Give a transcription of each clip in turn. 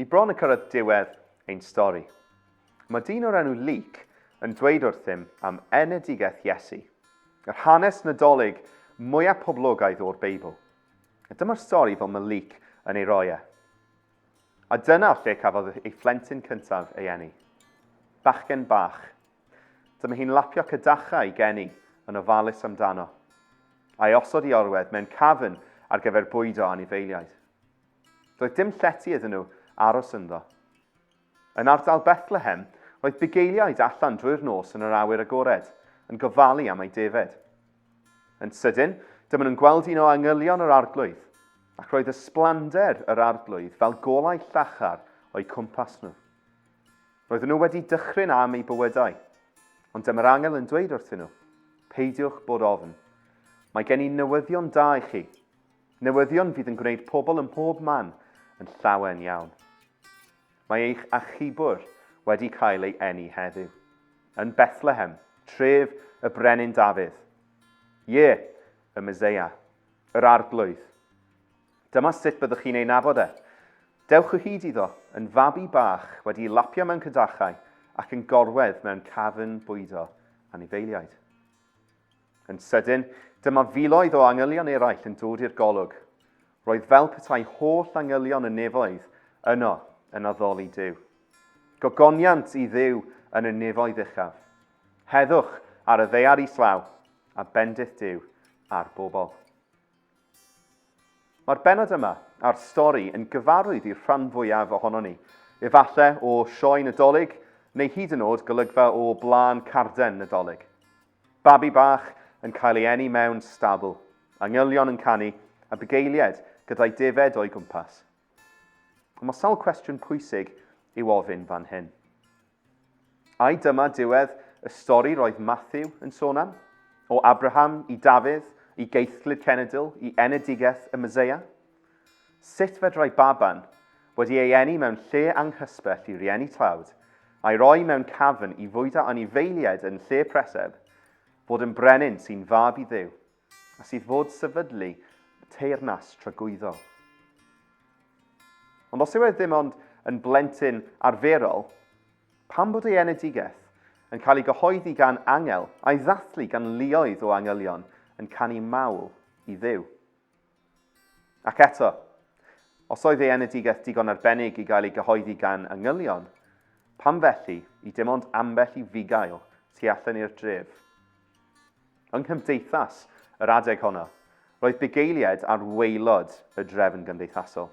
Ni bron yn cyrraedd diwedd ein stori. Mae dyn o'r enw Luc yn dweud wrthym am enedigaeth Iesu, yr hanes Nadolig mwyaf poblogaidd o'r Beibl. A dyma'r stori fel mae Luc yn ei roi e. A dyna lle cafodd ei phlentyn cyntaf ei eni. Bachgen bach. Dyma hi'n lapio cadachau i geni yn ofalus amdano, a'i osod i orwedd mewn cafn ar gyfer bwydo anifeiliaid. Doedd dim llety iddyn nhw aros ynddo. Yn ardal Bethlehem, roedd bugeiliaid allan drwy'r nos yn yr awyr agored, yn gofalu am eu defaid. Yn sydyn, dyma nhw'n gweld un o angylion yr Arglwydd, ac roedd ysblander yr Arglwydd fel golau llachar o'u cwmpas nhw. Roedden nhw wedi dychryn am eu bywydau, ond dyma'r angel yn dweud wrthyn nhw, Peidiwch bod ofn. Mae gen i newyddion da i chi. Newyddion fydd yn gwneud pobl ym mhob man yn llawen iawn. Mae eich achubwr wedi cael ei eni heddiw. Yn Bethlehem, tref y Brenin Dafydd. Ie, y Meseia, yr Arglwydd. Dyma sut byddwch chi'n ei nabod e. Dewch o hyd iddo, yn fabi bach wedi'i lapio mewn cadachau ac yn gorwedd mewn cafn bwydo anifeiliaid. Yn sydyn, dyma filoedd o angylion eraill yn dod i'r golwg. Roedd fel petai holl angylion y nefoedd yno yn addoli Duw. Gogoniant i Dduw yn y nefoedd uchaf. Heddwch ar y ddaear islaw, a bendith Duw ar bobl. Mae'r bennod yma a'r stori yn gyfarwydd i'r rhan fwyaf ohonon ni, efallai o sioe Nadolig neu hyd yn oed golygfa o blaen carden Nadolig. Babi bach yn cael ei eni mewn stabl, angylion yn canu, a bugeiliaid gyda'i defaid o'i gwmpas. Ond mae sawl cwestiwn pwysig i'w ofyn fan hyn. Ai dyma diwedd y stori roedd Matthew yn sôn am? O Abraham i Dafydd, i geithglyd cenedl, i enedigaeth y Meseia? Sut fedrai baban, wedi ei eni mewn lle anghysbell i rieni tlawd, a'i roi mewn cafn i fwydo anifeiliaid yn lle preseb, fod yn brenin sy'n fab i Dduw, a sydd fod sefydlu teyrnas tragwyddol? Ond os yw e ddim ond yn blentyn arferol, pam bod ei enedigaeth yn cael ei gyhoeddi gan angel a'i ddathlu gan luoedd o angylion yn canu mawl i Dduw? Ac eto, os oedd ei enedigaeth digon arbennig i gael ei gyhoeddi gan angylion, pam felly i dim ond ambell i fugail tu allan i'r dref? Yng nghymdeithas yr adeg honno, roedd bugeiliaid ar waelod y drefn gymdeithasol.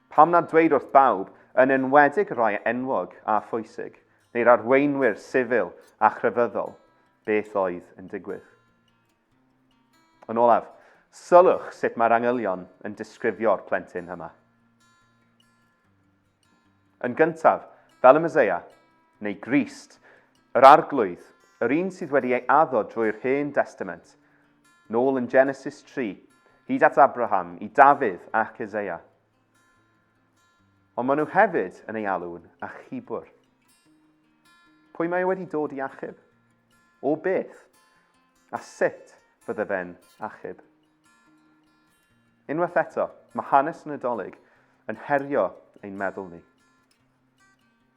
Pam nad dweud wrth bawb, yn enwedig y rhai enwog a phwysig, neu'r arweinwyr sifil a chrefyddol, beth oedd yn digwydd? Yn olaf, sylwch sut mae'r angylion yn disgrifio'r plentyn yma. Yn gyntaf, fel y Meseia, neu Grist, yr Arglwydd, yr un sydd wedi ei addo drwy'r Hen Destament, nôl yn Genesis 3, hyd at Abraham, i Dafydd ac Eseia. Ond maen nhw hefyd yn ei alw'n achubwr. Pwy mae e wedi dod i achub? O beth? A sut fydde fe'n achub? Unwaith eto, mae hanes y Nadolig yn herio ein meddwl ni.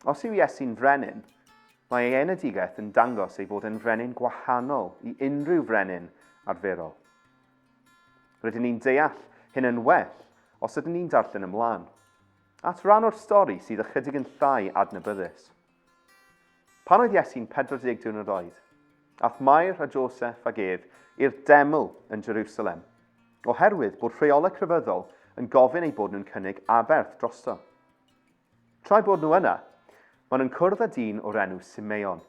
Os yw Iesu'n frenin, mae ei enedigaeth yn dangos ei fod e'n frenin gwahanol i unrhyw frenin arferol. Rydyn ni'n deall hyn yn well os ydyn ni'n darllen ymlaen, at ran o'r stori sydd ychydig yn llai adnabyddus. Pan oedd Iesu'n 40 diwrnod oed, ath Mair a Joseph ag ef i'r deml yn Jerusalem, oherwydd bod rheolau crefyddol yn gofyn eu bod nhw'n cynnig aberth drosto. Tra'u bod nhw yna, maen nhw'n cwrdd â dyn o'r enw Simeon.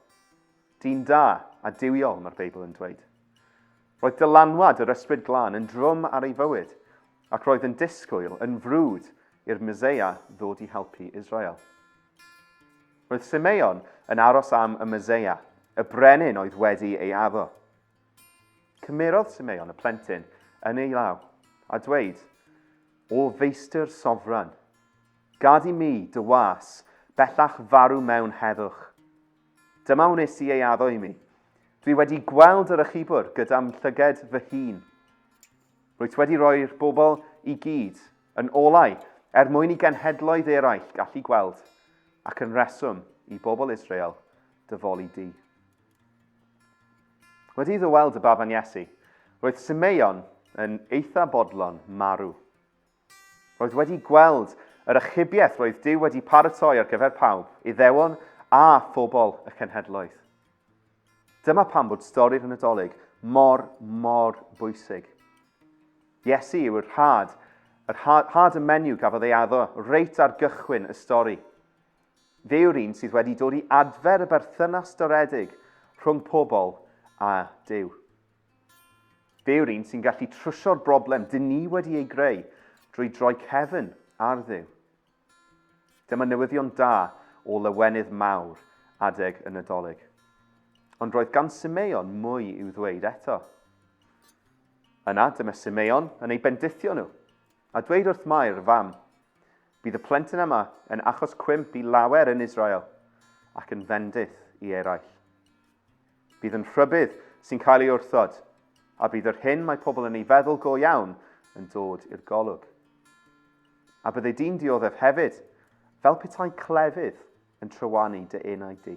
Dyn da a duwiol, mae'r Beibl yn dweud. Roedd dylanwad yr Ysbryd Glân yn drwm ar ei fywyd, ac roedd yn disgwyl yn frwd i'r Meseia ddod i helpu Israel. Roedd Simeon yn aros am y Meseia, y brenin oedd wedi ei addo. Cymerodd Simeon y plentyn yn ei law a dweud, O feistr sofran, gad i mi, dy was, bellach farw mewn heddwch. Dyma wnes i ei addo i mi. Dwi wedi gweld yr achubwr gyda'm llyged fy hun. Rwyt wedi rhoi'r bobl i gyd yn olau Er mwyn i genhedloedd eraill gallu gweld, ac yn reswm i bobl Israel dyfoli di. Wedi iddo weld y baban Iesu, roedd Simeon yn eitha bodlon marw. Roedd wedi gweld yr achubiaeth roedd Duw wedi paratoi ar gyfer pawb, Iddewon a phobl y cenhedloedd. Dyma pam bod stori'r Nadolig mor, mor bwysig. Iesu yw'r rhad, yr had y menyw gafodd ei addo reit ar gychwyn y stori. Fe yw'r un sydd wedi dod i adfer y berthynas doredig rhwng pobl a Duw. Fe yw'r un sy'n gallu trwsio'r broblem dyn ni wedi ei greu drwy droi cefn ar Dduw. Dyma newyddion da o lawenydd mawr adeg y Nadolig. Ond roedd gan Simeon mwy i'w ddweud eto. Yna, dyma Simeon yn eu bendithio nhw, a dweud wrth Mair, fam, Bydd y plentyn yma yn achos cwymp i lawer yn Israel, ac yn fendith i eraill. Bydd yn rhybudd sy'n cael ei wrthod, a bydd yr hyn mae pobl yn ei feddwl go iawn yn dod i'r golwg. A bydde di'n dioddef hefyd, fel petai clefydd yn trywanu dy enaid di.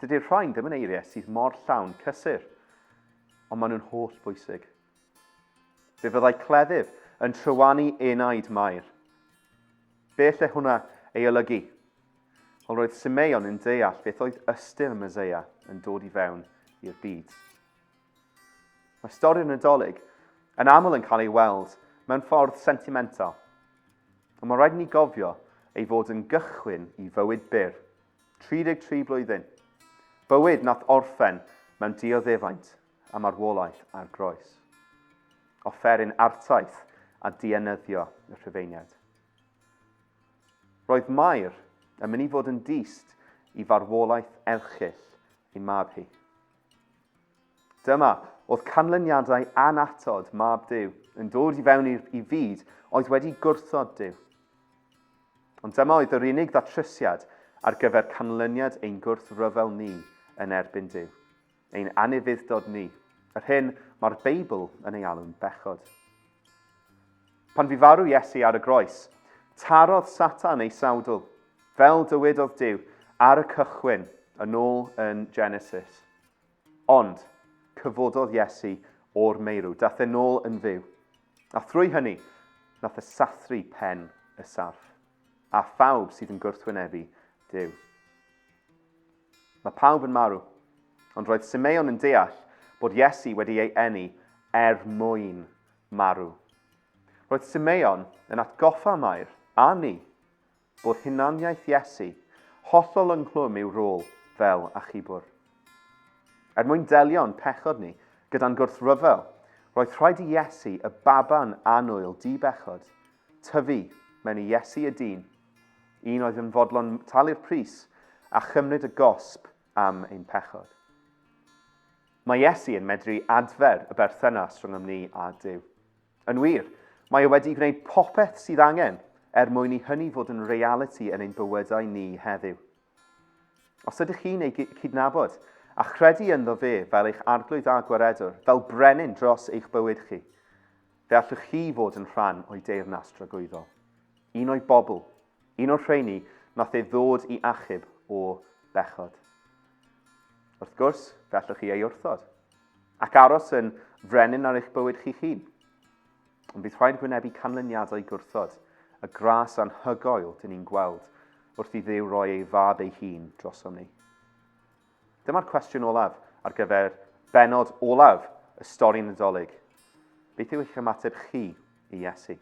Dydy'r rhain ddim yn eiriau sydd mor llawn cysur, ond maen nhw'n holl bwysig. Fe fyddai cleddyf yn trywanu enaid Mair. Be alle hwnna ei olygu? Wel, roedd Simeon yn deall beth oedd ystyr Meseia yn dod i fewn i'r byd. Mae stori'r Nadolig yn aml yn cael ei weld mewn ffordd sentimental, ond mae rhaid i ni gofio ei fod yn gychwyn i fywyd byr, 33 blwyddyn, bywyd nath orffen mewn dioddefaint a marwolaeth ar groes. Offeryn artaith a dienyddio y Rhufeiniaid. Roedd Mair yn mynd i fod yn dyst i farwolaeth erchyll ei mab hi. Dyma oedd canlyniadau annatod mab Duw yn dod i fewn i fyd oedd wedi gwrthod Duw. Ond dyma oedd yr unig ddatrysiad ar gyfer canlyniad ein gwrthryfel ni yn erbyn Duw. Ein anufudd-dod ni, yr hyn mae'r Beibl yn ei alw'n bechod. Pan fu farw Iesu ar y groes, tarodd Satan ei sawdl, fel dywedodd Duw ar y cychwyn yn ôl yn Genesis. Ond, cyfododd Iesu o'r meirw, daeth e nôl yn fyw. A thrwy hynny, nath e sathru pen y sarff, a phawb sydd yn gwrthwynebu Duw. Mae pawb yn marw. Ond roedd Simeon yn deall bod Iesu wedi ei eni er mwyn marw. Roedd Simeon yn atgoffa Mair, a ni, bod hunaniaeth Iesu hollol ynghlwm i'w rôl fel achubwr. Er mwyn delio'n pechod ni gyda'n gwrthryfel, roedd rhaid i Iesu, y baban annwyl di-bechod, tyfu mewn i Iesu y dyn, Un oedd yn fodlon talu'r pris a chymryd y gosb am ein pechod. Mae Iesu yn medru adfer y berthynas rhwngom ni a Duw. Yn wir, mae e wedi gwneud popeth sydd angen er mwyn i hynny fod yn realiti yn ein bywydau ni heddiw. Os ydych chi'n ei cydnabod a chredu ynddo fe fel eich arglwydd a gwaredwr, fel brenin dros eich bywyd chi, fe allwch chi fod yn rhan o'i deyrnas dragwyddol. Un o'i bobl, un o'r rheini nath e ddod i achub o bechod. Wrth gwrs, fe allwch chi ei wrthod, ac aros yn frenin ar eich bywyd chi'ch hun. Ond bydd rhaid gwynebu canlyniadau gwrthod y gras anhygoel dyn ni'n gweld wrth i Dduw roi ei fab ei hun drosom ni. Dyma'r cwestiwn olaf ar gyfer bennod olaf y stori Nadolig. Beth yw eich ymateb chi i Iesu?